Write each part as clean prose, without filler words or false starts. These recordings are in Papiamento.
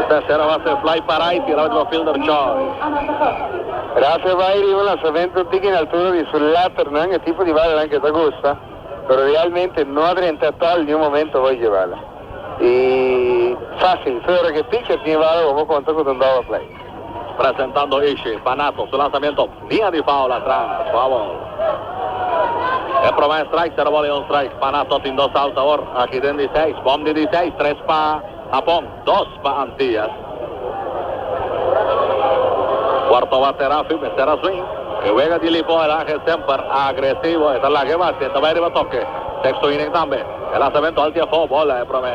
Tercera base fly pa right y riba fielder choice. Rafi bai riba un lanzamento un tiki na altura di su laternan, e tipo di balanan cu e ta gusta, pero realmente no a drenta tol ni un momento hoy dje bala. Y facil, pero ora cu e pitcher tin e bala bo por conta cu ta un double play. Presentando Ishii pa Nato, su lanzamiento liña di foul atras, foul. E prome strike, cero bola y un strike pa Nato, tin dos outs awor aki den di seis, bom di di seis, tres pa Japon, dos pa Antillas. Cuarto bate Rafi, mester a swing. E wega di Lipo el Angel semper agresivo, e ta laga e bate, ta bay riba toke. Sexto inning tambe, e lanzamento alti afo, bola e prome.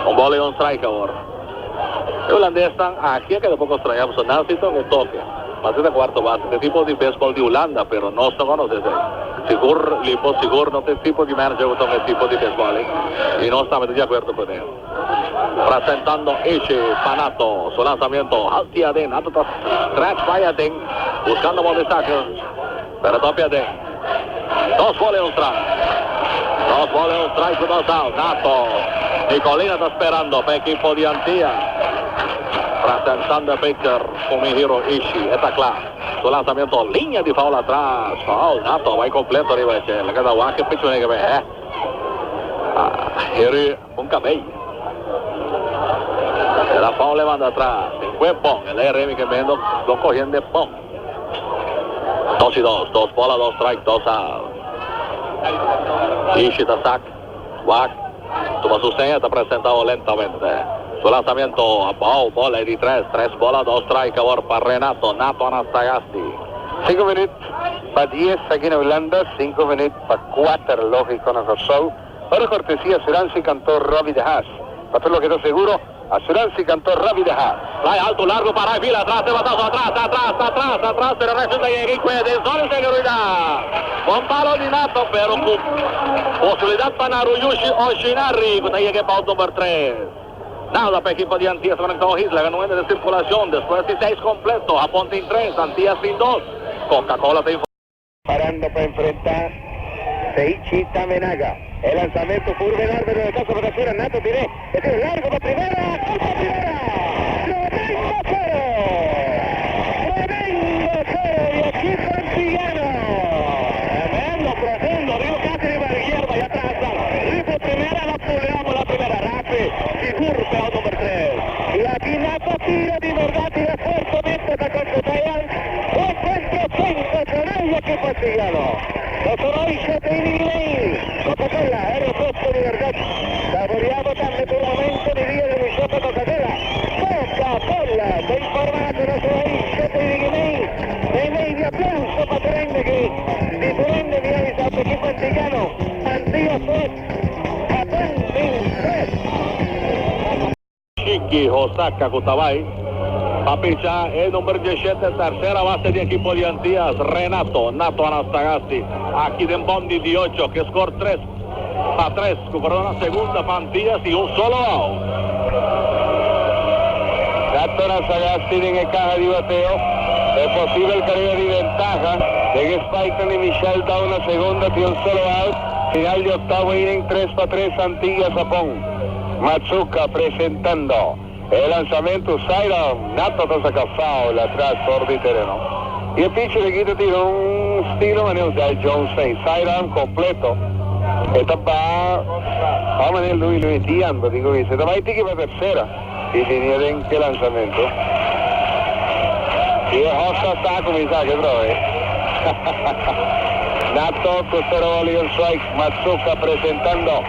Un bola y un strike awor. E hulandesnan aki a keda poko strañá pasobra nan si toka e toke. Mas e ta kuarto base. Ta e tipo di beisbòl di Hulanda, pero nos no konosé esei. Sigur Lipo sigur no ta e tipo di manager ku toka e tipo di beisbòl ei. I nos tambe ta di akuerdo kuné. Presentando Ishi Panato su lansamiento halti aden. Nato ta stretch bai aden buskando bòl di saka pero topi aden. Dos bòl i un strike. Dos bòl i un strike ku dos out. Nato Nicolina ta sperando pa ekipo di Antia. Presentando e pitcher Fumihiro Ishii. E ta kla. Su lanzamiento liña di foul atras. Foul. Nato a bai kompleto riba e dje. Laga ta wak e pitcher manera ke bai. Heh. Heri un kabei. El a foul e manda atras. Tin kue bon. El a remi ke mendo lo kohiende bon. Dos i dos, dos bola, dos strike, dos out. Ishii ta sak, wak, tuma su seña, ta presentado lentamente. Su lanzamiento abao, bola e di tres, tres bola, dos strike awor pa Renato, Nato Anastagasti. Sinku minuut pa dies aki na Hulanda, sinku minuut pa kuater lógiko na Kòrsou. Ora kortesia Suransi Kantor Robbie de Haas. Pa tur loke ta seguro, Asuransi Kantor Rabi de Haas. Fly alto largo pa right field atras e batazo atras atras atras atras pero right field ta yega y cue den zona di seguridad. Bon palo di Nato pero cu posibilidad pa Naruyushi Oshinari cu ta yega e pa out number tres. Nada pa ekipo di Antillas conectado Isla gana un hende de circulacion despues di seis completo. Japon tin tres, Antillas tin dos. Coca Cola ta. Parando pa enfrentá Seichi Tamenaga. E lansamentu puru den árbitro de kasa pa tercera. Nato tir'é. E tiro largu pa primera. Gol pa primera! Tremendo sero! Tremendo sero di ekipo antillano! Tremendo, profundo, riba kasi riba e yerba ya tras nan. Riba primera la puleamos la primera. Rafi, sigur p'e out number tres. Y aki Nato tira di berdad tira fuertemente ta completá e out. Un encuentro sensacional di ekipo antillano. Nos hoy shete inning y mei. Coca-Cola, e refresco di berdad. Saboreabo tambe tur momento di dia delicioso Coca-Cola. Coca-Cola ta informa cu nos hoy shete inning y mei. Mei mei di aplauso pa tur hende ki di tur hende mi a bisa cu ekipo antillano, Antillas tres, Japon tin tres. Shiki Hosaka ku ta bai pa picha e number diesshete tercera base di ekipo di Antias, Renato Nato Anastagasti aki den bom di diocho ke score 3-3 ku corona segunda pa Antias y un solo out. Nato Anastagasti den e caha di bateo e posibel careda di ventaha den e spikenan di Michel Dow na segunda tin un solo out. Final di octavo inning 3-3 Antillas Japon. Matsuka presentando e lanzamento sidearm, Nato ta saca foul atras for di tereno y e pitcher aki ta tira un stilo manera un Dale Jones fein, sidearm completo, e ta baha pa manera Louis Louis Dian bo tin cu bisa, e ta bay tiki pa tercera y linia den ke lanzamento y e hosta sa a cuminsa aki otra vez. Nato cu cero ball y un strike, Matsuka presentando.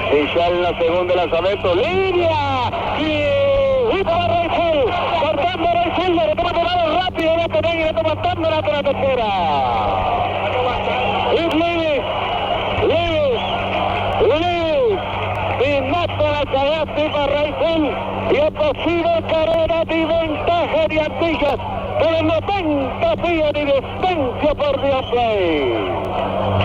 Michel na segundo lanzamento, linea y hit pa right field, cortando right fielder, e toma tirado rapido na tomen y e ta matando na na tercera. Hit Lewis, Lewis, Lewis y Nato Sagasti pa right field y e posible carrera di ventaha di Antillas por 90 pia di distancia por di un play.